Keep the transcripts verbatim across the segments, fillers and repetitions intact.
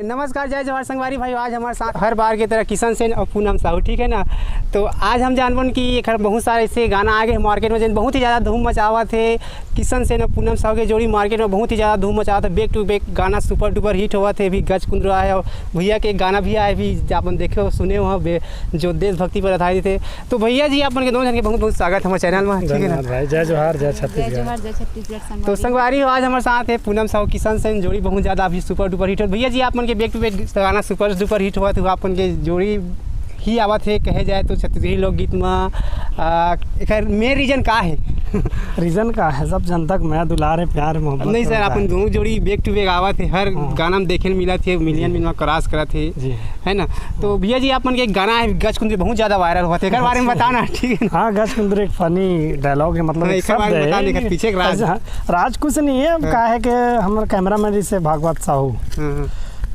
नमस्कार, जय जोहार संगवारी भाई। आज हमारे साथ हर बार की तरह किशन सेन और पूनम साहू, ठीक है ना। तो आज हम जानबन कि एकर बहुत सारे ऐसे गाना आ गए मार्केट में, जिन बहुत ही ज़्यादा धूम मचावत है। किशन सेन और पूनम साहू के जोड़ी मार्केट में बहुत ही ज़्यादा धूम मचावत है, बैक टू बैक गाना सुपर डुपर हिट होवत है। अभी गज कुंदरू आए और भैया के गाना भी आए, अभी अपन देखे हो, सुने हो, बे- जो देशभक्ति पर आधारित है। तो भैया जी, आप मन के दोनों जन के बहुत बहुत स्वागत है हमारे चैनल में, ठीक है ना। धन्यवाद भाई, जय जोहार, जय छत्तीसगढ़। जय जोहार, जय छत्तीसगढ़ संगवारी। तो संगवारी हो, आज हमारे साथ है पूनम साहू, किशन सेन जोड़ी बहुत ज्यादा अभी सुपर डुपर हिट है। भैया जी, आप मन के बैक टू बैक गाना सुपर डुपर हिट हुआ, तो आप मन के जोड़ी ही आवत है, कहे जाए तो छत्तीसगढ़ी लोकगीत में। आ, एकर मेन रीजन का है? रीजन का है, सब जनता के मया दुलार है, प्यार है, मोहब्बत नहीं है, सर, होता अपन है। दोनों जोड़ी बैक टू बैक आवत है, हर हाँ। गाना में देखे मिलत है, मिलियन मिलियन क्रॉस करत है, जी। है ना। तो भैया जी, आप मन के गाना है गज कुंदरू, बहुत ज्यादा वायरल होत है, एकर बारे में बताओ ना, ठीक है ना। हाँ, गज कुंदरू एक फनी डायलॉग है, मतलब हाँ, एक एकर बारे शब्द में है। बता दे, एकर पीछे एक राज। ऐसे, हाँ, राज कुछ नहीं है, अब हाँ। का है कि हमारे कैमरा मैन जी से भागवत साहू, हाँ, हाँ।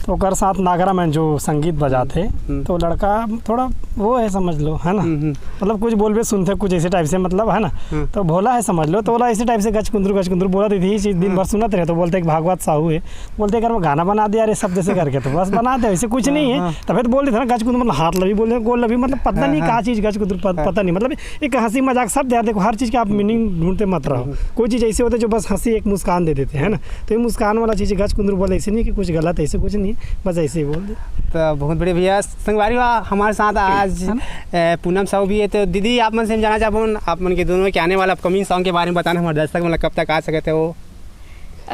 तो ओकर साथ नागरा मैन जो संगीत बजाते, हम्म। तो लड़का थोड़ा वो है, समझ लो, है ना। हम्म, हम्म। मतलब कुछ बोलबे सुनते कुछ ऐसे टाइप से, मतलब, है ना। हम्म। तो भोला है, समझ लो, तो बोला ऐसे टाइप से गज कुंदरू गज कुंदरू बोला देती, ये चीज दिन हाँ। भर सुनत रहे, तो बोलते एक भागवत साहू है, बोलते एक गाना बना दे यार, ये शब्द से करके, तो बस बना दे, ऐसे कुछ नहीं है। हाँ। तभी तो बोल देते ना, गज कुंदरू मतलब हाथ लभी बोलते, गोल लभी, मतलब पता हाँ, नहीं हाँ। कहाँ चीज गज कुंदरू, प- हाँ। पता नहीं, मतलब एक हंसी मजाक शब्द यार। देखो, हर चीज का आप मीनिंग ढूंढते मत रहो। हम्म। कोई चीज ऐसी होती है जो बस हंसी एक मुस्कान दे देते हैं ना, तो ये मुस्कान वाला चीज गज कुंदरू बोले, ऐसे नहीं कि कुछ गलत है, ऐसे कुछ नहीं है, बस ऐसे ही बोल दे। तो बहुत बढ़िया भैया, संगवारी हो, हमारे साथ आज है ना? ए, पूनम साहू भी है। तो दीदी, आप मन से हम जानना चाहबो, आप मन के दोनों के आने वाला अपकमिंग सॉन्ग के बारे में बताना, हमारे दर्शक मन कब तक आ सकते हो? अ,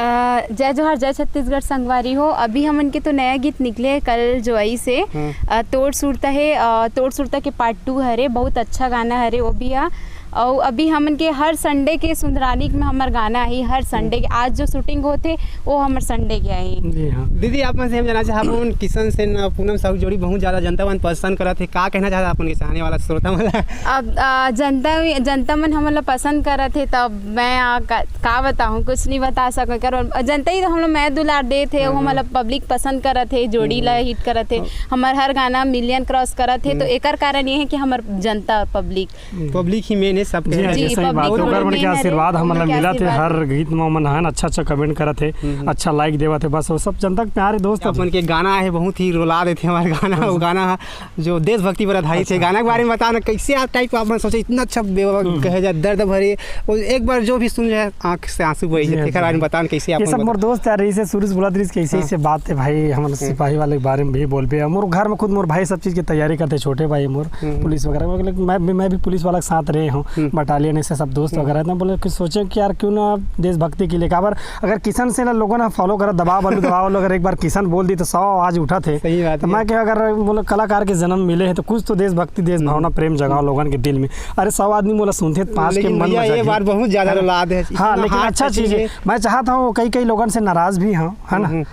जय जोहार, जय छत्तीसगढ़ संगवारी हो। अभी हमन के तो नया गीत निकले है कल जोई से। हम्म। अ, तोर सुरता है, अ, तोर सुरता के पार्ट टू हरे, बहुत अच्छा गाना हरे वो भी है। और अभी हमन के हर संडे के सुंदरानिक में हमर गाना है, हर संडे के। आज जो शूटिंग होते, वो हमर संडे के आई। जी हाँ। दीदी, आप मन से हम जानना चाहबो, किशन सेन पूनम साहू जोड़ी बहुत ज्यादा जनता मन पसंद करत है, का कहना चाहता अपन के चाहने वाला श्रोता मन ला? अब अ, जनता जनता मन हमन ला पसंद करत है, तब मैं आ, का, का बताऊँ, कुछ नहीं बता सकूँ। कर जनता ही तो हम लोग मैं दुलार देत है, वो हम्म। मतलब पब्लिक पसंद करत है, जोड़ी ला हिट करत है, हमार हर गाना मिलियन क्रॉस करत है, तो एकर कारण ये है कि हमर जनता पब्लिक। पब्लिक ही मेन है, सब जी हाँ, कहना जी, जी, सही पब्लिक बात है। बोलने ओकर मन में के हरे, आशीर्वाद हमन ला उनके मिलत है, आशीर्वाद। हर गीत में मन हन अच्छा अच्छा कमेंट करत है, हम्म। अच्छा लाइक देवत है, बस वो सब जनता के प्यार है दोस्त। अपन के गाना है, बहुत ही रुला देते हमारे गाना, वो गाना है जो देशभक्ति पर आधारित है। गाना के बारे में बताओ ना, कैसे आप टाइप का आप मन सोचे, इतना अच्छा बे- कहे जाए, दर्द भरे, वो एक बार जो भी सुन जाए, आंख से आंसू बह जी जाते हाँ, हैं। एकर बारे में जी। बताओ ना, कैसे आप ये सब मोर दोस्त यार, इसे शुरू से बोला रही, कैसे हाँ। इसे बात है भाई, हम सिपाही वाले के बारे में भी बोलबे। मोर घर में खुद मोर भाई सब चीज की तैयारी करते, छोटे भाई मोर हम्म। पुलिस वगैरह, मतलब मैं भी, मैं भी पुलिस वाला के साथ रहे हूँ, हम्म। बटालियन से सब दोस्त वगैरह, तो बोले कि सोचे कि यार क्यों ना देशभक्ति के लिए, काबर अगर किशन सेन ला लोगन फॉलो करत, दबाव बल्लू दबाव बल्लू, अगर एक बार किशन बोल दी तो सौ आवाज उठत है। सही बात तो है। मैं क्या, अगर बोले कलाकार के जन्म मिले हैं तो कुछ तो देशभक्ति, देश भावना, प्रेम जगाओ लोगन के दिल में। अरे, सौ आदमी मोला सुनते तो पांच के लेकिन मन भैया, में ये जगे। बात बहुत ज्यादा रुला दे। हाँ, इतना लेकिन hard अच्छा touching चीज है। है। मैं चाहता हूँ कई कई लोगन से नाराज भी हूँ, है ना, हम्म।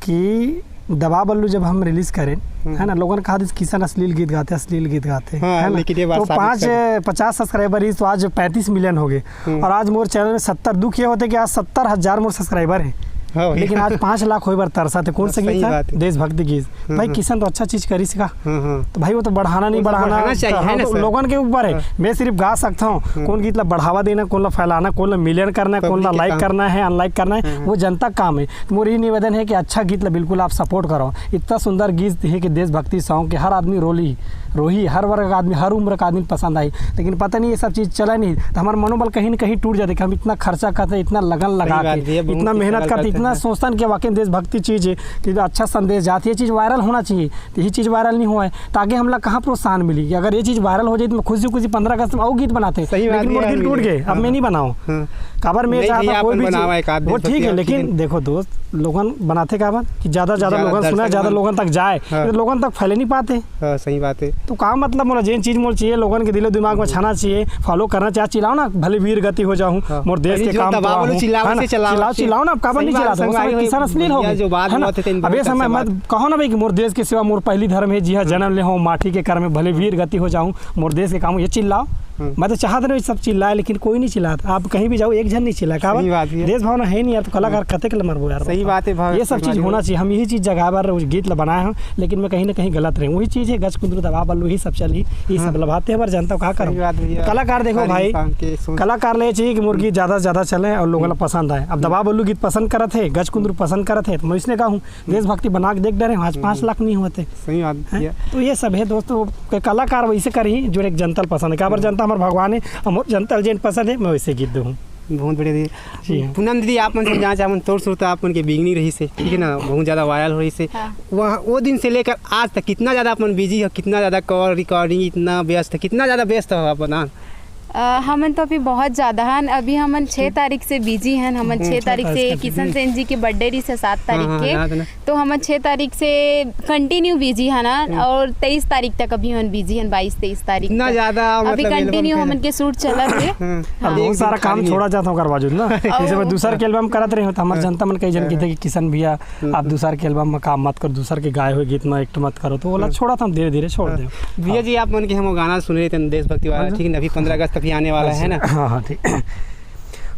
कि दबाव बल्लू जब हम रिलीज करें, है ना, लोगन कहा किशन अश्लील गीत गाते, अश्लील गीत गाते, हाँ, है ना? लेकिन ये बात तो साबित पाँच कर पचास सब्सक्राइबर रही, तो आज पैंतीस मिलियन हो गए। हम्म। और आज मोर चैनल में सत्तर, दुख ये होते कि आज सत्तर हजार मोर सब्सक्राइबर है, हाँ भैया। लेकिन आज पाँच लाख होए बर तरसा थे। कौन सा सही गीत है? बात है। देशभक्ति गीत। हम्म, भाई, हम्म। किशन तो अच्छा चीज करी सका। हाँ, हाँ। तो भाई, वो तो बढ़ाना नहीं, वो तो बढ़ाना बढ़ाना चाहिए, हाँ, है ना तो सर? लोगन के ऊपर है। हाँ। मैं सिर्फ गा सकता हूँ, कौन गीत ला बढ़ावा देना, कौन ला फैलाना, कौन ला मिलियन करना है, कौन ला पब्लिक के लाइक काम। करना है, अनलाइक करना है, हाँ, हाँ। वो जनता का काम है। तो मोर ये निवेदन है कि अच्छा गीत ला बिल्कुल आप सपोर्ट करो। इतना सुंदर गीत है कि देशभक्ति सॉन्ग के हर आदमी रोली, रोही, हर वर्ग का आदमी, हर उम्र का आदमी पसंद आई, लेकिन पता नहीं ये सब चीज चला नहीं, तो हमारा मनोबल कहीं ना कहीं टूट जाते कि हम इतना खर्चा करते, इतना लगन लगा बात के, भैया, बहुत इतना मेहनत struggle करते, करते इतना हैं। सोचता कि वाकई देशभक्ति चीज है, कि अच्छा संदेश जाती है, ये चीज वायरल होना चाहिए। तो ये चीज वायरल नहीं हुआ है, तो आगे हमला कहाँ प्रोत्साहन मिली? कि अगर ये चीज वायरल हो जाए तो मैं खुशी खुशी पंद्रह अगस्त में और गीत बनाते हैं। सही बात लेकिन है, मोर दिल हाँ, टूट हाँ। गए, अब मैं नहीं बनाऊँ। हाँ। काबर मैं नहीं चाहता भैया, हूँ कोई अपन भी चीज, बनावा एक आध वो दिन ठीक है, तक, लेकिन ठीक है। देखो दोस्त, लोगन बनाते काबर कि ज्यादा ज्यादा ज्यादा लोगन सुना, दर्शक ज्यादा मन। लोगन तक जाए, हाँ। तो लोगन तक फैले नहीं पाते। हाँ, सही बात है। तो का मतलब मोला जेन चीज मोला चाहिए, लोगन के दिलो दिमाग में छाना चाहिए, फॉलो करना चाहिए, चिल्लाओ ना, भले वीर गति हो जाऊं, हाँ। मोर देश अरे के जो काम तो दबाव वालों आहूं, चिल्लाओ, है ना? ऐसे चिल्लाओ, चिल्लाओ, ऐसे। चिल्लाओ ना, अब काबर सही नहीं बात है, चिल्लाते? वो संगवारी समय हो, किसान अश्लील हो भैया गए, जो बात है ना? बोलते थे, इन अब ये बातों समय का मैं जवाब। कहो ना भाई कि मोर देश के सेवा मोर पहली धर्म है, जी हाँ, जन्म ले हो माटी के कर्म में, भले वीर गति हो जाऊं, मोर देश के काम, ये चिल्लाओ। हम्म। मैं तो चाहत नहीं सब चिल्लाए, लेकिन कोई नहीं चिल्लात। आप कहीं भी जाओ, एक झन नहीं चिल्लाए। काबर? सही बात है। देश भावना है नहीं यार, तो कलाकार हम्म। कतेक ले मरबो यार, सही बताओ। बात है भाव-, ये सब चीज संगवारी होना हो। चाहिए। हम यही चीज जगाए बर गीत ला बनाए हैं, लेकिन मैं कहीं ना कहीं गलत रहे। वही चीज है, गज कुंदरू दबा बल्लू, यही सब चलही, यही सब हम्म। लभाते हमारे जनता का सही करो। बात भैया। कलाकार देखो हर भाई, इंसान के सोच कलाकार ले चाहिए कि मोर गीत ज्यादा से ज्यादा चले और लोगों ला हम्म। पसंद आए। अब दबा बल्लू गीत पसंद करत है, गज कुंदरू पसंद करत है, तो मैं इसने कहूँ, देशभक्ति बना के देख डरे, आज पाँच हम्म। लाख नहीं होते। सही बात हैं? भैया। तो ये सब है दोस्तों, क-, कलाकार वैसे करही जो एक जनता ल पसंद है। काबर हम्म। जनता हमार भगवान है, हम जनता ल जेन पसंद है, मैं वैसे गीत दूँ। बहुत बढ़िया दीदी। जी हाँ। पूनम दीदी, आप मन से जाना चाहूँ, तोर सुरता आप मन के बिगनी रहिस हे, ठीक है ना, बहुत ज्यादा वायरल होइस हे। हाँ। वहाँ वो दिन से लेकर आज तक कितना ज्यादा आप मन बिजी हो, कितना ज्यादा कॉल रिकॉर्डिंग, इतना व्यस्त है, कितना ज्यादा व्यस्त हो आप बता? अ, हमन तो अभी बहुत ज्यादा हन, अभी हमन छह हम्म। तारीख से बिजी हन, हमन हम्म, छह छह तारीख तारीख से से किशन बिजी। सेन जी के बर्थडे रहिस हे सात हाँ, तारीख हाँ, के, याद है ना। तो हमन छह तारीख से कंटिन्यू बिजी हन ना, हम्म। और तेईस तारीख तक अभी हमन बिजी हन, बाईस तेईस तारीख इतना तक। ज्यादा अभी मतलब एल्बम कंटिन्यू के हमन के शूट चलत हे। हाँ। हाँ। अब एक बहुत दिन सारा काम खाली है। छोड़ा जाता ओकर बावजूद ना। जैसे मैं और दूसरा के एल्बम करत रहे हो, तो हमारे हाँ। जनता मन कई जन हाँ। कहते कि किशन भैया, हम्म, आप हम्म। दूसरा के एल्बम में काम मत कर, दूसरा के गाए हुए गीत में एक्ट मत करो, तो बोला हाँ। छोड़ा था, हम धीरे धीरे छोड़ हाँ। दे। भैया हाँ। जी, आप मन के हम वो गाना सुने रहे थे देशभक्ति वाला, हाँ जी। ठीक है ना, अभी पंद्रह अगस्त अभी आने वाला है अच्छा। ना। हाँ, हाँ, ठीक।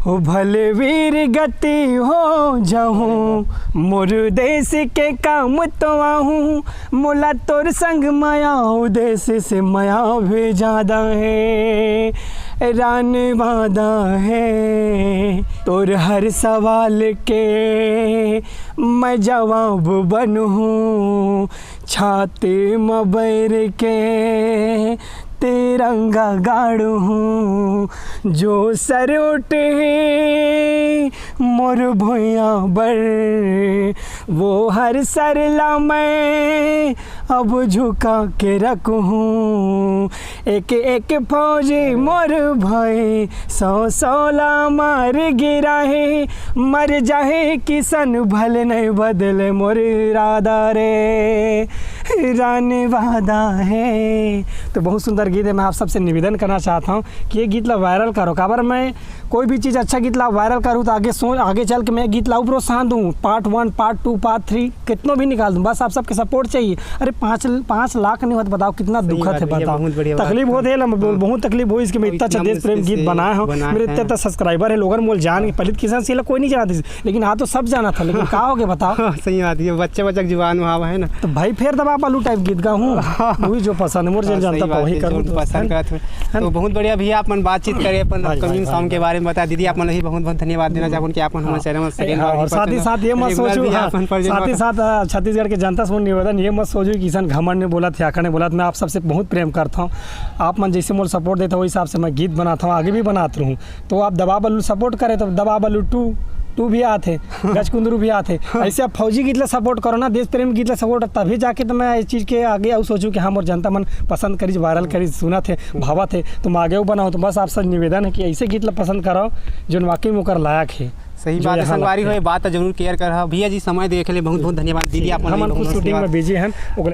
हो भले वीर गति हो जाहूँ, मोर देश के काम तो आहूँ, मोला तोर संग मया हो, देश से मया भी ज्यादा है, रान वादा है। तोर हर सवाल के मैं जवाब बनहूँ, छाती म बैर के तिरंगा गाड़हूँ। जो सर उठे मोर भुइयां बर, वो हर सर ला मैं अब झुका के रखहूँ। एक एक फौजी मोर भाई, सौ सौ ला मार गिराही, मर जाही किशन भले नहीं बदले मोर इरादा रे, रान वादा है। तो बहुत सुंदर गीत है। मैं आप सबसे निवेदन करना चाहता हूँ कि ये गीत ला वायरल करो। काबर मैं कोई भी चीज़ अच्छा गीत ला वायरल करूँ तो आगे सोच, आगे चल के मैं गीत ला प्रोत्साहन दूँ, पार्ट वन, पार्ट टू, पार्ट थ्री, कितनों भी निकाल दूँ, बस आप सबके सपोर्ट चाहिए। अरे पाँच, पाँच लाख नहीं होत, बताओ कितना सही दुखद बात है, भैया, बताओ। बहुत बढ़िया बात तकलीफ है। होत है ना, बहुत, हाँ। बहुत तकलीफ होइस कि मैं और इतना अच्छा इतना देश प्रेम मुश्किल गीत से बनाया हूँ, बनाया मेरे इतना है। इतना सब्सक्राइबर है, लोगन मोला जान के, पहले किशन सेन ला कोई नहीं जानत रहिस, लेकिन हाँ तो सब जानत हे, लेकिन का हो गया बताओ। हाँ, सही बात है, बच्चे बच्चे के जुबान में आवा है ना। तो भाई फेर दबा बल्लू टाइप गीत गाहूँ, हाँ। वही जो पसंद है, मोर जेन हाँ, जनता सही बात वही है, करूँ जो दोस्त, पसंद है ना? करत हुए। है तो ना? बहुत बढ़िया भैया, आप मन बातचीत करे, अपन भाई, upcoming भाई, song भाई, के भाई। बारे में बता दीदी, आप मन भी बहुत बहुत धन्यवाद देना हम्म। चाहूँ कि आप मन हमारे हाँ। चैनल में second हाँ, बार और भी साथ ही पसंद साथ ये मत regular सोचो, भी हाँ, आप मन पर जो साथ ही ना साथ, अ, छत्तीसगढ़ के जनता से मोर निवेदन ये मत सोचो कि किशन घमंड ने बोलत हे, आखड़ ने बोलत, मैं आप सबसे बहुत प्रेम करता हूँ। आप मन जैसे मोर सपोर्ट देता हो, वही हिसाब से मैं गीत बनाता हूँ, आगे भी बनात रहूँ। तो आप दबा बल्लू सपोर्ट करे तो दबा बल्लू टू, टू भी आत हे, गज कुंदरू भी आत हे। ऐसे आप फौजी गीत ला सपोर्ट करो ना, देश प्रेम गीत ला सपोर्ट, तभी जाके तो मैं इस चीज के आगे अउ सोचूं कि हाँ, मोर जनता मन पसंद करी, वायरल करी, सुनत हे, भावत हे, तो मैं आगे अउ बनाऊं। तो बस आप सब निवेदन है कि ऐसे गीत ला पसंद करो, जोन वाकई में ओकर लायक हे। सही जो बात है, यहाँ संगवारी लगता हो, है। ये बात तो जरूर केयर कर। हाँ, भैया जी, समय देखे ले बहुत बहुत धन्यवाद। दीदी, आप मन हमन भी कुछ बहुत बहुत shooting में धन्यवाद। बिजी हैं, ओकरे